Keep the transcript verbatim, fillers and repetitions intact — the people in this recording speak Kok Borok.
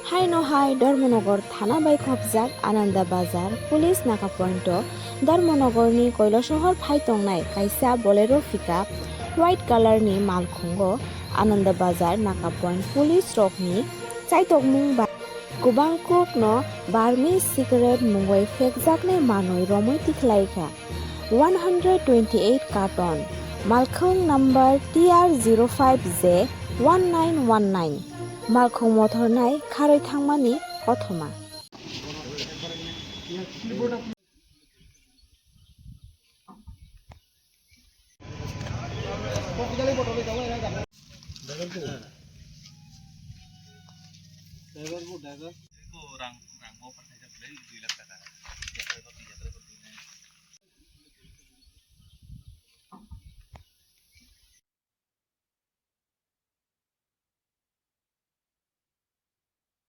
Haino hai Dharmanagar thana bai khopjak Ananda Bazar police naka point o Dharmanagar ni Koilasohor phai tongnai kaisa Bolero pickup white colour ni malkhungo Ananda Bazar naka point police rokni chaitokmung bai kwbang kuk no Burmese cigarette mungwi phekjaknai manwi romwi tikhlaikha one hundred twenty-eight carton, malkhung number T R zero five J one nine one nine, malkhung mothornai kharwi thangmani kothoma.